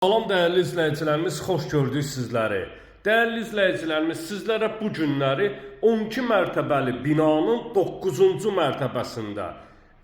Salam dəyərli izləyicilərimiz, xoş gördük sizləri. Dəyərli izləyicilərimiz, sizlərə bu günləri 12 mərtəbəli binanın 9-cu mərtəbəsində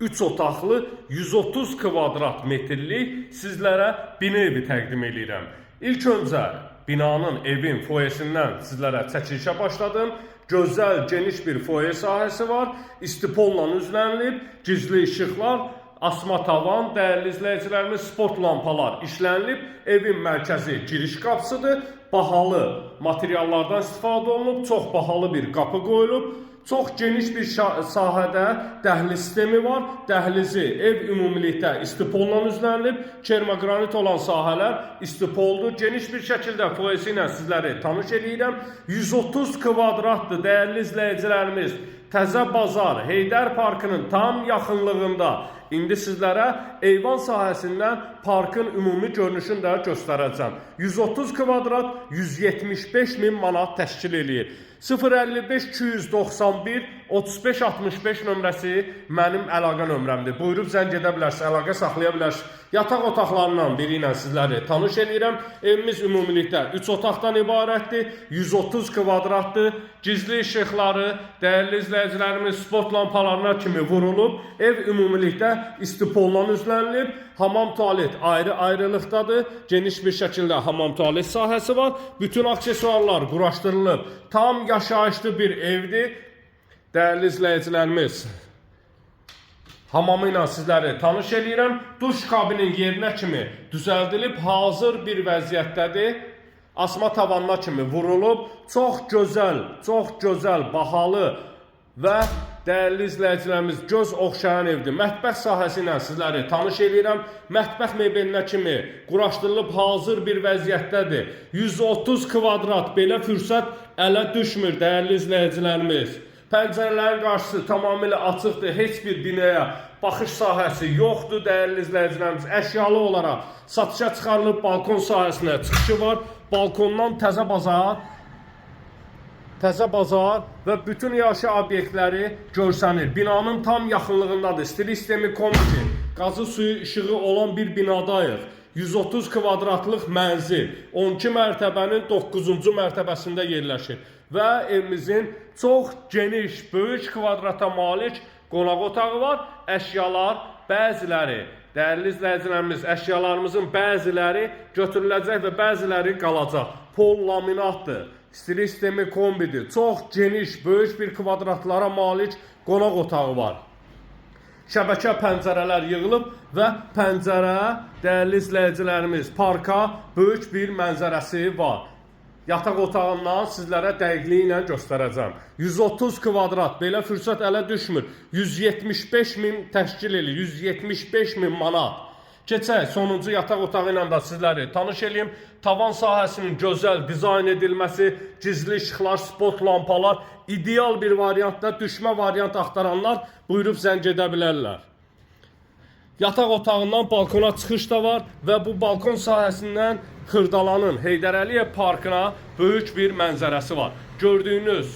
3 otaqlı 130 kvadrat metrlik sizlərə bina evi təqdim eləyirəm. İlk öncə binanın, evin foyesindən sizlərə çəkilişə başladım. Gözəl, geniş bir foye sahəsi var. İstipolla üzlənilib, gizli işıqlar, asma tavan, dəyərli izləyicilərimiz, spot lampalar işlənilib. Evin mərkəzi giriş qapısıdır. Bahalı materiallardan istifadə olunub, çox bahalı bir qapı qoyulub. Çox geniş bir sahədə dəhliz sistemi var. Dəhlizi ev ümumilikdə istipolla üzlənilib. Kermaqranit olan sahələr istipoldur. Geniş bir şəkildə foyesi ilə sizləri tanış eləyirəm. 130 kvadratdır dəyərli izləyicilərimiz. Təzə Bazar, Heydər Parkının tam yaxınlığında. İndi sizlərə eyvan sahəsindən parkın ümumi görünüşünü də göstərəcəm. 130 kvadrat 175 min manat təşkil eləyir. 055 291 35 65 nömrəsi mənim əlaqə nömrəmdir. Buyurub zəng edə bilərsiniz, əlaqə saxlaya bilərsiniz. Yataq otaqlarından biri ilə sizləri tanış eləyirəm. Evimiz ümumilikdə 3 otaqdan ibarətdir. 130 kvadratdır. Gizli işıqları, dəyərli izləyicilərimiz, spot lampalarına kimi vurulub. Ev ümumilikdə istipolla üzlənilib. Hamam tualet ayrı-ayrılıqdadır. Geniş bir şəkildə hamam tualet sahəsi var. Bütün aksesuarlar quraşdırılıb. Tam yaşayışlı bir evdir. Dəyərli izləyicilərimiz, hamamı ilə sizləri tanış eləyirəm. Duş kabinin yerinə kimi düzəldilib, hazır bir vəziyyətdədir. Asma tavanına kimi vurulub. Çox gözəl, çox gözəl, bahalı və dəyərli izləyicilərimiz, göz oxşayan evdir. Mətbəx sahəsi ilə sizləri tanış eləyirəm. Mətbəx mebelinə kimi quraşdırılıb hazır bir vəziyyətdədir. 130 kvadrat, belə fürsət ələ düşmür dəyərli izləyicilərimiz. Pəncərələrin qarşısı tamamilə açıqdır. Heç bir binaya baxış sahəsi yoxdur dəyərli izləyicilərimiz. Əşyalı olaraq satışa çıxarılıb, balkon sahəsinə çıxışı var. Balkondan Təzə Bazar və bütün yaşayış obyektləri görsənir. Binanın tam yaxınlığındadır. Stili sistemi kombi, qazı, suyu, işığı olan bir binadayıq. 130 kvadratlıq mənzil 12 mərtəbənin 9-cu mərtəbəsində yerləşir və evimizin çox geniş, böyük kvadrata malik qonaq otağı var. Əşyalar bəziləri, dəyərli izləyicilərimiz, əşyalarımızın bəziləri götürüləcək və bəziləri qalacaq. Pol laminatdır. Stili sistemi kombidir. Çox geniş, böyük bir kvadratlara malik qonaq otağı var. Şəbəkə pəncərələr yığılıb və pəncərə, dəyərli izləyicilərimiz, parka böyük bir mənzərəsi var. Yataq otağından sizlərə dəqiqliyi ilə göstərəcəm. 130 kvadrat, belə fürsət ələ düşmür. 175 min təşkil eləyir. 175 min manat. Keçək sonuncu yataq otağı ilə də sizləri tanış eləyim. Tavan sahəsinin gözəl dizayn edilməsi, gizli işıqlar, spot lampalar ideal bir variantda, düşmə variant axtaranlar buyurub zəng edə bilərlər. Yataq otağından balkona çıxış da var və bu balkon sahəsindən Xırdalanın Heydər Əliyev parkına böyük bir mənzərəsi var. Gördüyünüz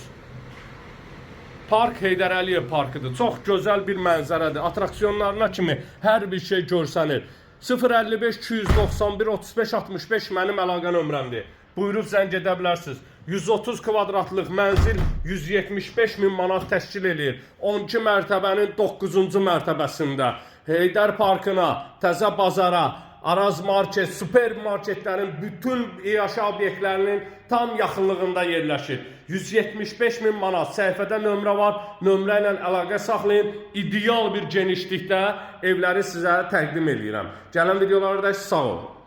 park Heydər Əliyev parkıdır. Çox gözəl bir mənzərədir. Atraksiyonlarına kimi hər bir şey görsənir. 055 291 35 65 mənim əlaqə nömrəmdir. Buyurub zəng edə bilərsiniz. 130 kvadratlıq mənzil 175 min manat təşkil eləyir. 12 mərtəbənin 9-cu mərtəbəsində Heydər Parkına, Təzə Bazara, Araz Market, supermarketlərin bütün yaşayış obyektlərinin tam yaxınlığında yerləşir. 175 min manat, səhifədə nömrə var. Nömrə ilə əlaqə saxlayın. İdeal bir genişlikdə evləri sizə təqdim eləyirəm. Gələn videolarda sağ olun.